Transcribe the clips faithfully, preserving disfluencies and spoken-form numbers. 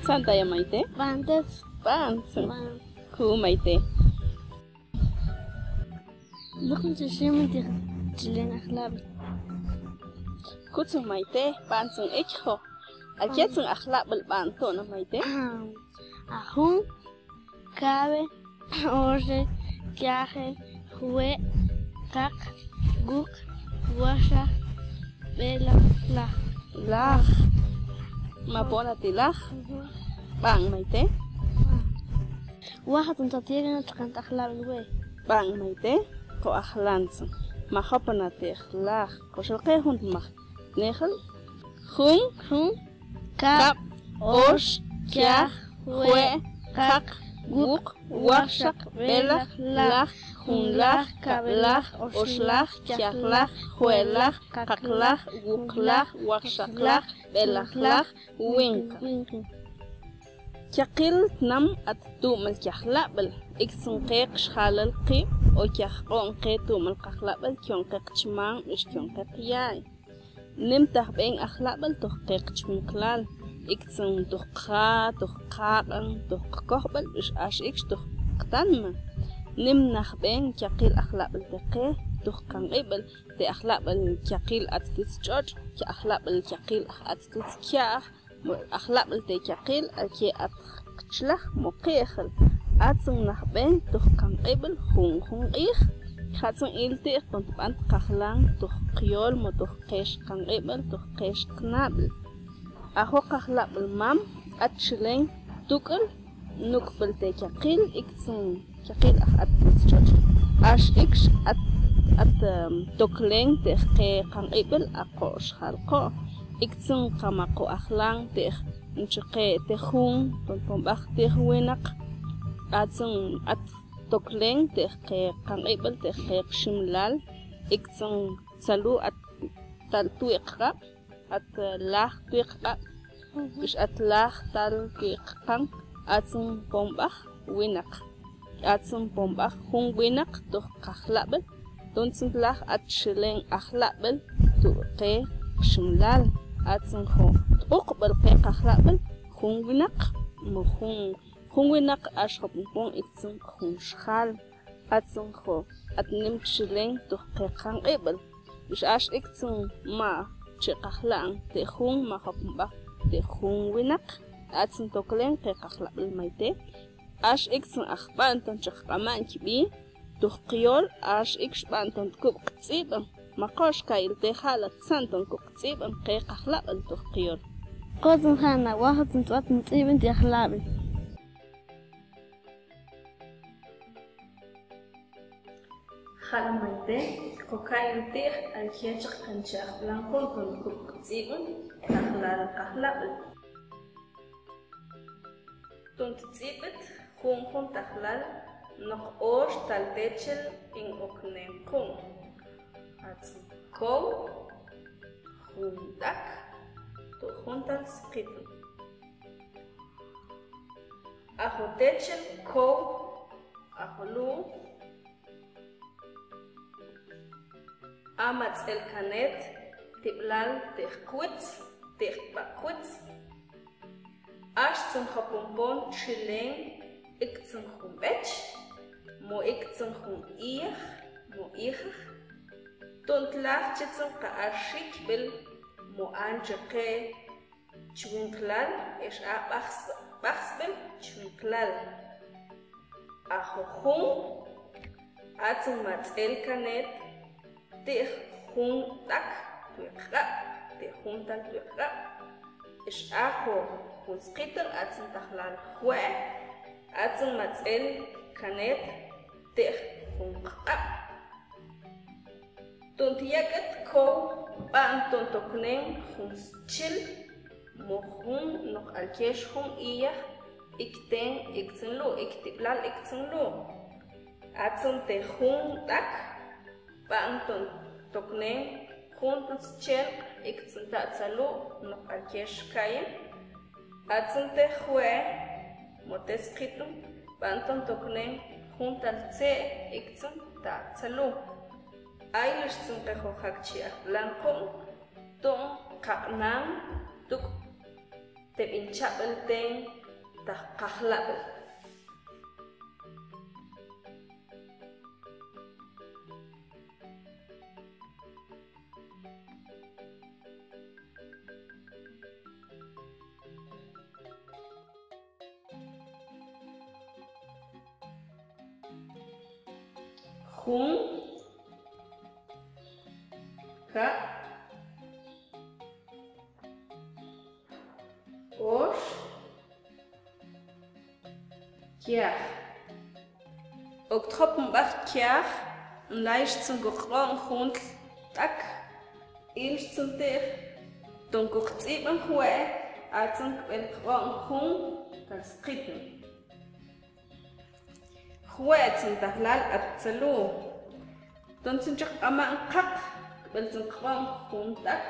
Jtzan taya, Mayte? B'antes. B'antzun. B'an. Ku, Mayte. Luk' nchixim ti' chileng ajlab'il. Kutzun, Mayte, b'antzun ikjo. Alketsun ajlab'il b'anto na, Mayte? Ajun, kawe, oxe, kiaje, jwe', kaq, wuk, waxaq, b'elaq, laj. Laj. Ma bona ti' laj? B'an, Mayte. Wajatzun ta' tiene na txakan ta' ajlab'il we'. B'an, Mayte. Ko ajlantzun. Ma jopona ti' laj. Ko xel ke jun maj. Nejel. Jun. Jun. Kab', ox, kiaj, jwe', kaq, wuk, waxaq, b'elaq, laj, junlaj, kab'laj, oxlaj, kiajlaj, jwe'laj, qaqlaj, wuqlaj, waxaqlaj, b'elaqlaj, winq. Yaqil tnam at tu'mal kyajlab'il, iktzun qe qxjalal qib' o kyajq'o'n qe tu'mal qajlab'il, kyonqe qchmam, ix kyonqe qyaay. Nim tajb'en ajlab'il tuj qe qchwinqlal, iktzun tuj qja, tuj qaq'an, tuj qkojb'al, ix ax ikx tuj qtanma. Nim najb'en yaqil ajlab'il te qe tuj qanq'ib'il, te ajlab'il yaqil at twutz tx'otx', ajlab'il yaqil at twutz kya'aj, ajlab'il te yaqil alkye at qchlaj mo qi'jil. Atzun najb'en tuj qanq'ib'il junjun q'ij. Jatzun il ti'j ton tb'an qajlan tuj qyol mo tuj qex qanq'ib'il, tuj qex qnab'il. Ajo qajlab'il mam at txilen tuk'il nuk'b'il te yaqil, iktzun yaqil aj at twutz tx'otx'. Ax ikx at, at, em, toklen te qe qanq'ib'il, aq'o' xjal q'o'. Iktzun qa ma qo ajlan te nchike te jun ton pon b'aj te winaq. Atzun at toklen te qe qanq'ib'il, te qe qximlal, iktzun tzalu at tal twi' q'ab', at laj twi' q'ab', ix at laj tal twi' q'an, atzun pon b'aj winaq. Atzun pon b'aj jun winaq tuj qajlab'il, tontzun laj at txilen ajlab'il tu' qe qximlal. Atzun jo' tq'uqb'il qe qajlab'il jun winaq mo jun, jun winaq ax jopon pon iktzun jun xjal. Atzun jo' at nim txilen tuj qe qanq'ib'il, ix ax iktzun ma chi qajla'n te jun ma jopon b'aj te jun winaq. Atzun toklen qe qajlab'il, Mayte. Ax iktzun aj b'an ton chi q'ama'n kib'i tuj qyol, ax ikx b'an ton kub' qtz'ib'an. Ma q'ox kayil te jala tzan ton kub' qtz'ib'an qe qajlab'il tuj qyol. Q'otzun jana, wajatzun tz'at ntz'ib'an ti' ajlab'il. Jala, Mayte, ko kayil ti'j alkye chi qanchaj b'lan q'un ton kub' qtz'ib'an tajlal qajlab'il. Ton ttz'ib'it junjun tajlal noq ox tal techel in oknen q'un. Atzun kow, jun t'ak, tu' juntal sqitun. Ajo techel kow, ajo lu', a matz'el kanet tib'lal te' jkwitz, te' jb'a' kwitz. Axtzun jopon pon txilen iktzun jun b'ech mo iktzun jun ijaq mo ijaq. Ton tlaj chitzun qa a xikb'il mo a nchike chwinqlal ex a b'ajs-, b'ajsb'il chwinqlal. Ajo jun, atzun matz'el kanet te' jun t'ak twi' q'ab', te' juntal twi' q'ab'. Ex ajo jun sqitun atzun tajlal jwe', atzun matz'el kanet te' jun q'ab'. Ton ti' yak'et kow b'an ton toknen jun schil mo jun noq alkyex jun ijaq ik ten iktzun lu', ik tib'lal iktzun lu'. Atzun te' jun t'ak b'an ton toknen juntal schenq' iktzun ta' tzalu' noq alkyex kayin. Atzun te' jwe' mo te' sqitun b'an ton toknen juntal tze' iktzun ta' tzalu'. Ay luxtzun qe jojak chi aj b'lan q'un ton qaq'nan tuk' te b'in chab'el ten ta qajlab'el. Jun, kab', ox, kiaj. Ok tjop nb'aj kiaj, nlayxtzun koq'o'n juntl t'ak. Ilxtzun ti'j, ton koqtz'ib'an jwe', atzun kb'el kq'o'n jun tal sqitun. Jwe' tzun ta jlal at tsalu. Ton tzun chek q'ama'n qaq, kb'el tzun kq'o'n jun t'ak.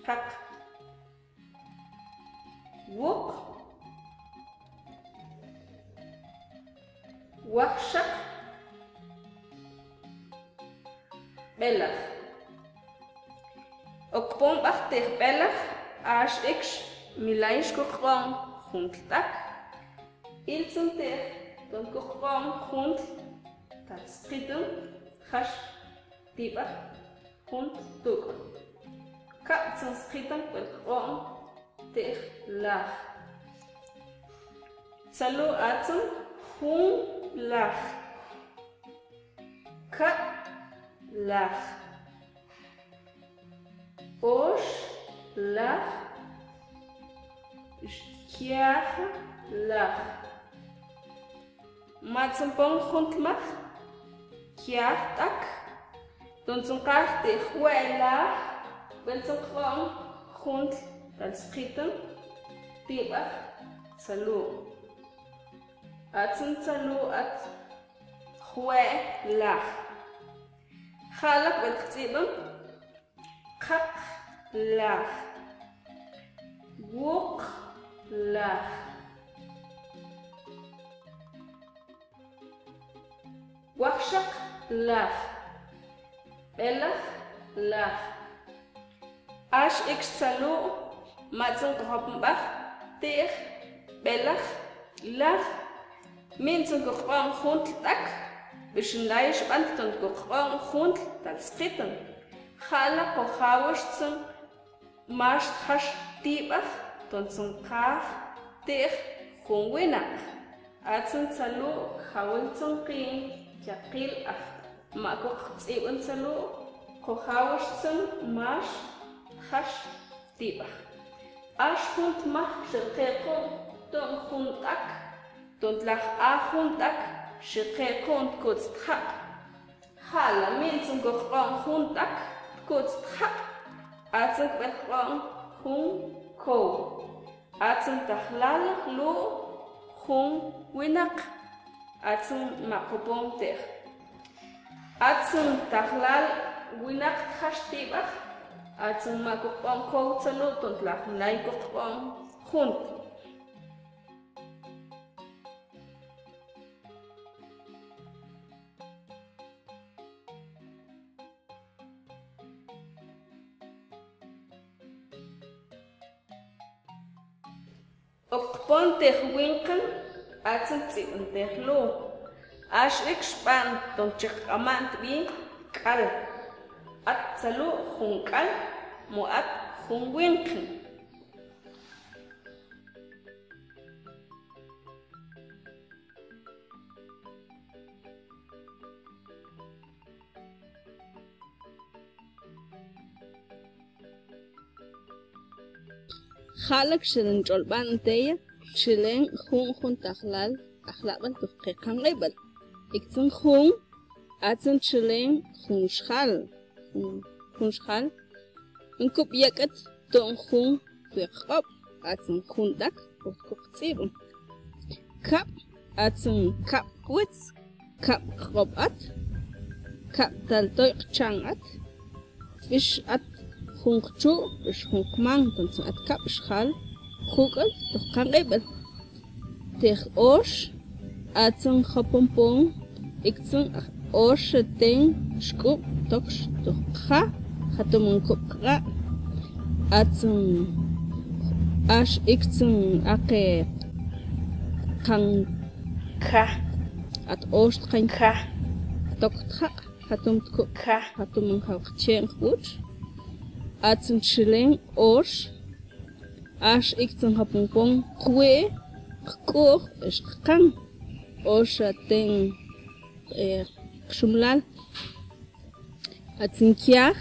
Qaq. Wuq. Wajxaq. B'elaq. Ok pon b'aj ti'j b'elaq, ax ikx mi layx koq'o'n juntl t'ak. Iltzun ti'j, ton koq'o'n juntl tal sqitun, jax tib'aj juntl tuk'ul. Kab'tzun sqitun kb'el koq'o'n ti'j laj. Tsalu atzun jun laj. Kab' laj. Ox laj. Kiaj laj. Matzun pon juntl maj, kiaj t'ak. Ton tzun qaj ti'j jwe' laj, kb'el tzun kq'o'n juntl tal sqitun, tib'aj tsalu. Atzun tsalu at jwe' laj. Jala kb'el ktz'ib'an qaq laj. Wuq laj. Wajxaq laj. B'elaq laj. Ax ikx tsalu, matzun qojop nb'aj ti'j b'elaq laj. Mintzun koq'o'n juntl t'ak, bix nlayx b'ant ton koq'o'n juntl tal sqitun. Jala qojawixtzun max jax tib'aj ton tzun qaj ti'j jun winaq. Atzun tsalu, jawil tzun qiin kiaqil aj. Ma koqtz'ib'an tsalu, qojawixtzun max jax tib'aj. Ax juntl maj xekeq'u'un ton jun t'ak, ton tlaj a jun t'ak xekeq'u'un tkuts' tjab'. Jala mintzun koq'o'n jun t'ak tkuts' tjab', atzun kb'el kq'o'n jun kow. Atzun ta jlal lu' jun winaq, atzun ma qopon ti'j. Atzun ta jlal winaq tjax tib'aj, atzun ma koq'o'n kow tsalu ton tlaj nlay koq'o'n juntl. Ok pon ti'j winqan, atzun tz'ib'an ti'j lu'. Ax ikx b'an ton chek q'ama'n tb'i k'al. At tsalu jun k'al, mu at jun winqan. Jala xelen tx'olb'an teya, chilen jun jun ta jlal ajlab'al toj qe qanq'ib'al. Iktzun jun, atzun chilen jun xjal, jun, jun xjal. In kub' yak'at ton jun wiq q'ob', atzun jun t'ak, ot koqtz'ib'an. Kab', atzun kab' witz, kab' q'ob' at, kab' tal toy qchan at, bix at jun qchu', bix jun qman, ton tzun at kab' xjal juk'al toj qanq'ib'al. Ti'j ox, atzun jopon pon, iktzun ox xaten xk'ub' tokx toj qja, jatum in kub' q'aq', atzun Ax iktzan ake qan ka, at ox tqan ka tok tjaq', jatum tkub' ka, jatum njaw qche'en qb'utx. Atzan txilen ox. Ax iktzan jopon pon qwi', qk'u'j ex qqan. Ox aten, eh, qxumlal. Atzan kiaj,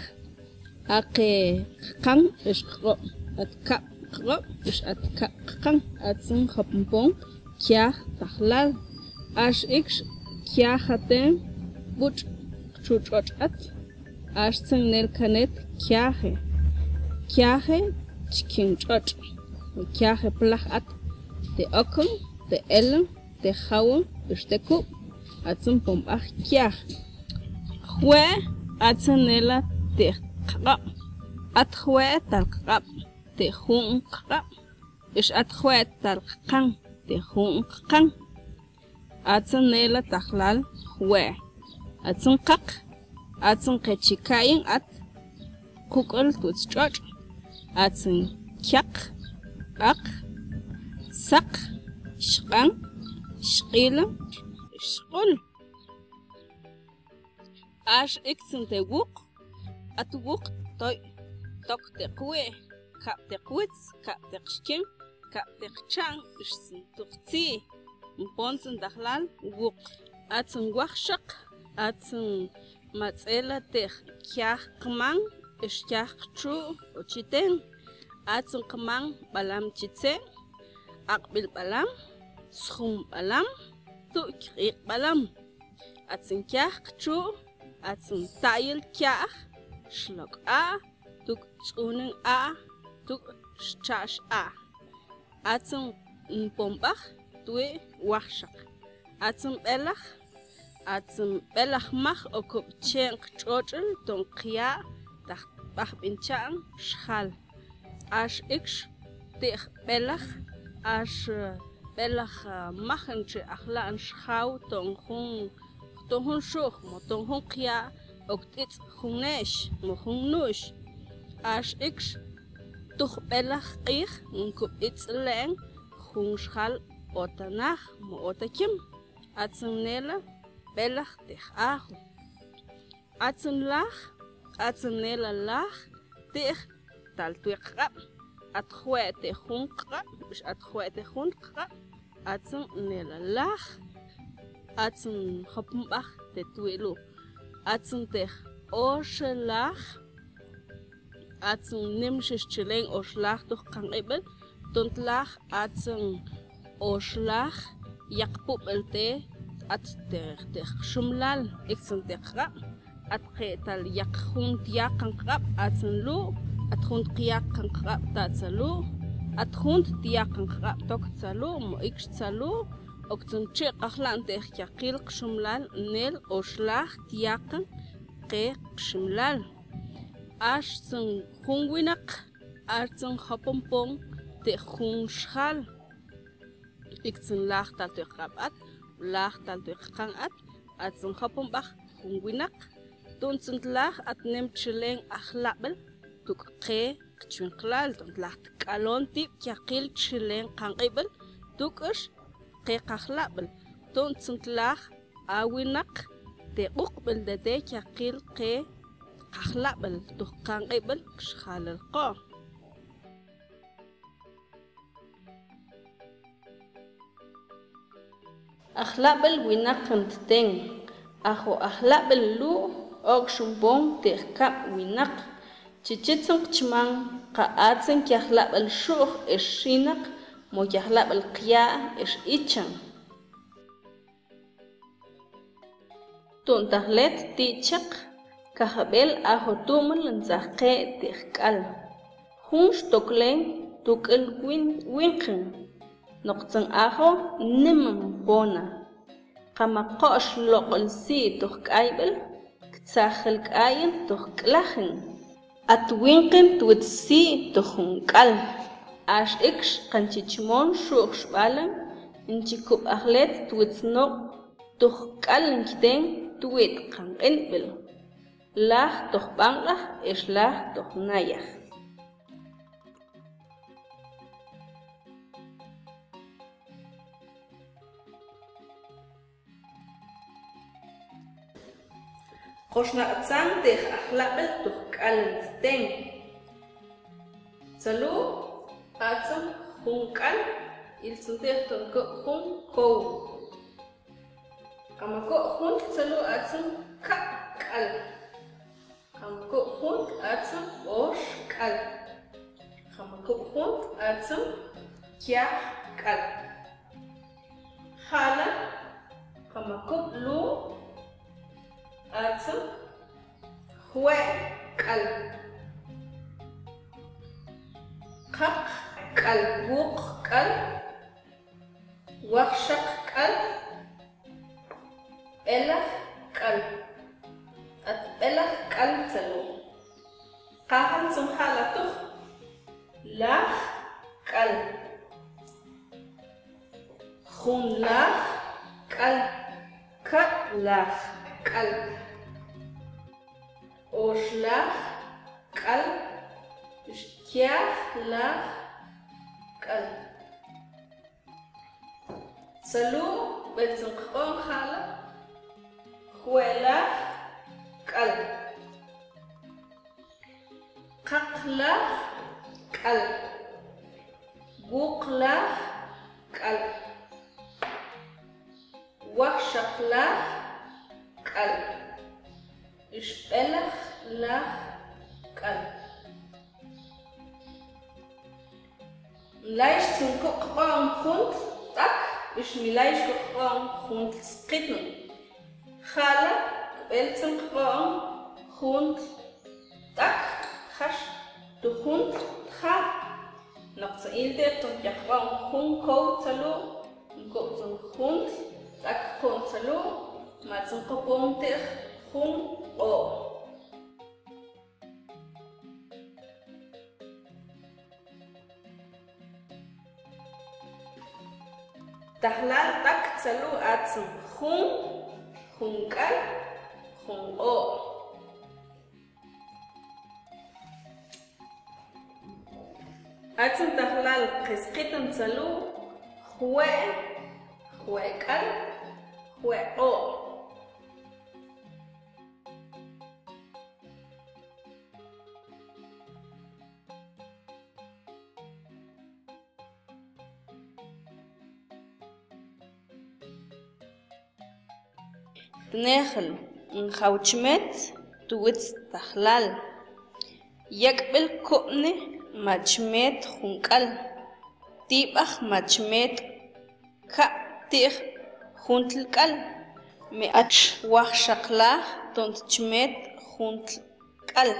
ake qqan ex qq'ob', at kab' qq'ob' ex at kab' qqan. Atzan jopon pon kiaj tajlal. Ax ikx kiaj aten b'utx' qtxutx tx'otx' at. Axtzan neel kanet kiaje. Kiaje chkin tx'otx'. Kiaje plaj at te okan, te elan, te jawan ex te kub'. Atzan ponb'aj kiaj. Jwe', atzan nela te qq'ab'. At jwe' tal qq'ab' te jun qq'ab'. Ex at jwe' tal qqan te jun qqan. Atzan nela tajlal jwe'. Atzan qaq, atzan qe chi ka'yan at quk'al twutz tx'otx'. Atzan kiaq, b'aq, saq, xq'an, xq'ilan, xq'ul. Ax iktzan te wuq, at wuq toy tok te qwi', kab' te qwitz, kab' te qxken, kab' te qcha'm, ixtzan tu' qtzi'. Pontzan tajlal wuq. Atzan wajxaq, atzan matz'ela te kiaj qman ex kiaj qtxu' o chi ten. Atzan qman b'alam chi tze', aq'b'il b'alam, sjun b'alam, tu' kiq'iq' b'alam. Atzan kiaj qtxu', atzan ta'yil kia'j, xlok' a', tuk' tz'unen a', tuk' xcha'x a'. Atzan ponb'aj twi' wajxaq. Atzan b'elaj, atzan b'elaj maj o kub' che'en qtx'otx'il ton qya' taj b'ajb'in cha'an xjal. Ax ikx ti'j b'elaj, ax b'elaj, ah, maj nche ajla'n xjaw ton jun, ton jun xuj mo ton jun qya' ok titz' jun ne'ex mo jun nu'x. Ax ikx tuj b'elaj q'ij nkub' itz'le'n jun xjal ota naj mo ota kim. Atzan nela b'elaj ti'j ajo. Atzan laj, atzan nela laj ti'j tal twi' qq'ab'. At jwe' te jun qq'ab' ex at jwe' te jun qq'ab', atzan nela laj. Atzan jopon b'aj te twi' lu'. Atzan te oxlaj, atzan nimxix chilen oxlaj tuj qanq'ib'il, ton tlaj atzan oxlaj yaqpub'il te at te, te xumlal iktzan te qq'ab'. At qe' tal yaq jun tyaqan qq'ab' atzan lu', at jun tyaqan qq'ab' ta' tzalu', at jun tyaqan qq'ab' tok tzalu' mo ikx tzalu', oktzan chi qajla'n te yaqil qxumlal nel oxlaj tyaqan qe qxumlal. Axtzan jun winaq, axtzan jopon pon te jun xjal. Iktzan laj tal twi' qq'ab' at, laj tal twi' qqan at, axtzan jopon b'aj jun winaq. Tu'ntzan tlaj at nim chilen ajlab'il tuk' qe qchwinqlal, ton tlaj tk'alon tib' yaqil chilen qanq'ib'il tuk'ix qe qajlab'il. Tu'ntzan tlaj a winaq te q'uqb'il tete yaqil qe qajlab'il tuj qanq'ib'il xjalil qo'. Ajlab'il winaq ntten. Ajo ajlab'il lu' okxon pon ti'j kab' winaq. Chichitzan qchman qa atzan yajlab'il xu'j ex xinaq mo yajlab'il qya' ex ichan. Tu'n tajlet ti' chaq, kajab'el ajo tu'mil ntzaj qe' ti'j k'al. Junx toklen tuk'il win-, winqin. Noqtzan ajo nimam pona. Qa ma ko'x loq'il si' tuj k'ayb'il, ktzajil k'ayin tuj k'lajin. At winqin twitz si' tuj jun k'al. Ax ikx qan chi chmon xu'j xb'alin, nchi kub' ajlet twitz noq' tuj k'al nchten twi' qanq'inb'il. Laj tuj b'anq'aj ex laj tuj nayaj. Qoxnaq'tzan ti'j ajlab'il tuj k'al tten. Tsalu, atzan jun k'al, iltzan ti'j ton kub' jun kow. Kama kub' juntl tsalu atzan kab' k'al. Kama kub' juntl atzan ox k'al. Kama kub' juntl atzan kiaj k'al. Jala, kama kub' lun atzan jwe' k'al. Qaq k'al, wuq k'al, wajxaq k'al, b'elaq k'al. At b'elaq k'al tsalu. Qajal tzun jala tuj. Laj k'al. Junlaj k'al. Kab'laj k'al. Oxlaj k'al. Kiajlaj k'al. Tsalu, b'eltzan qb'oon jala. Jwe'laj k'al. Qaqlaj k'al. Wuqlaj k'al. Wajxaqlaj k'al. Ix b'elaqlaj k'al. Mlayx tzun kub' qb'oon juntl t'ak, ix milayx kub' qb'oon juntl sqitn. Jala, kb'eltzan qb'oon juntl t'ak, jax tu juntl tja. Noqtzan il ti'j ton kiaj qb'oon jun kow tsalu, kub' tzun juntl t'ak q'oon tsalu, ma tzun qb'oon ti'j jun q'o'. Tajlal t'ak tsalu atzan jun, jun k'al, jun q'o'. Atzan tajlal qesqitn tsalu jwe', jwe' k'al, jwe' q'o'. Tnejel, njaw chmet twitz tajlal. Yak'b'il kub'ni ma chmet jun k'al. Tib'aj ma chmet kab' ti'j juntl k'al. Me ach wajxaqlaj ton chmet juntl k'al.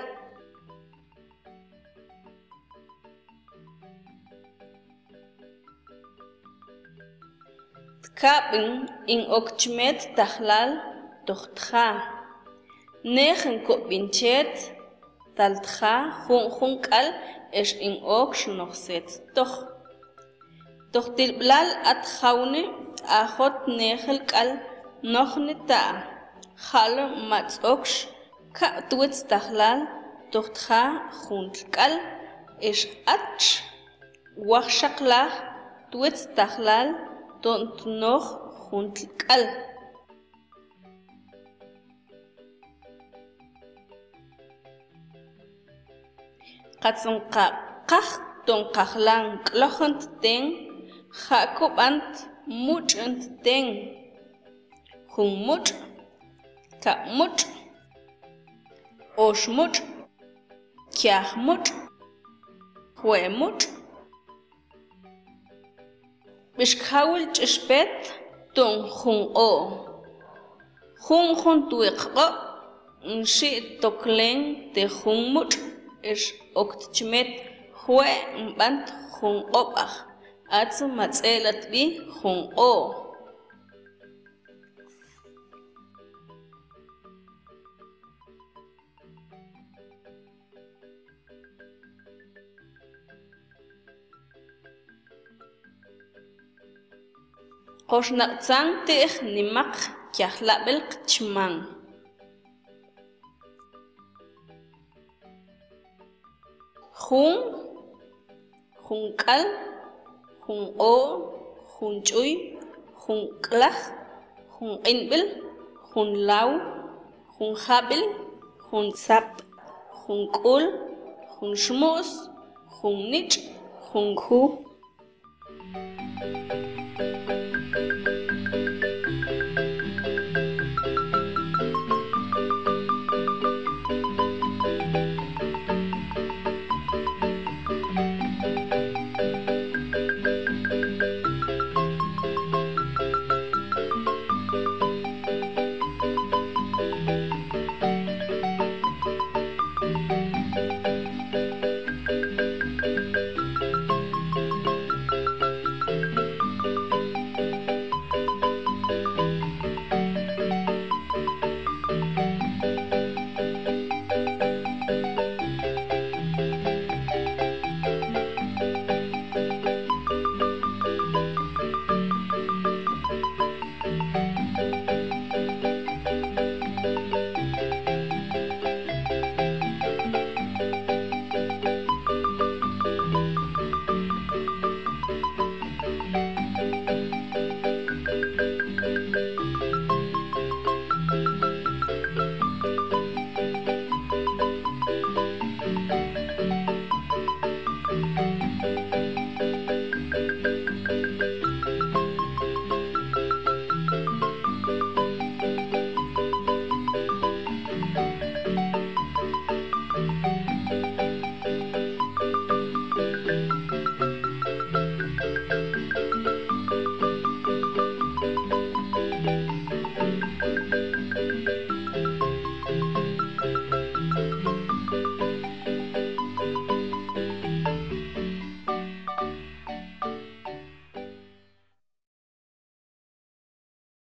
Tkab'in in ok chmet tajlal toj tja. Nejin kub' in chet tal tja junjun k'al ex in okx noj set toj. Toj tilb'lal at jawni, t-ajot nejel k'al nojni ta', ja'lo ma tz'okx kab' twitz tajlal toj tja juntl k'al, ex ach wajxaqlaj twitz tajlal ton tnoj juntl k'al. Katzun qaj ton qajlan k'lojan tten, ja' kub'an tmuch'an tten. Jun much', kab' much', ox much', kiaj much', jwe' much'. Bix kjawil ch'uxpet ton jun q'o'. Junjun twi' q'o' nxi' toklen te jun much' ex ok tchmet jwe' nb'ant jun q'ob'aj, atz ma tz'e'la tb'i jun q'o'. Qoxnaq'tzan ti'j nimaq kiajlab'il qchman. Jun, jun k'al, jun q'o', jun ch'uy, jun k'laj, jun q'inb'il, jun law, jun jabil, jun sap, jun k'ul, jun xmu's, jun nich', jun k'u.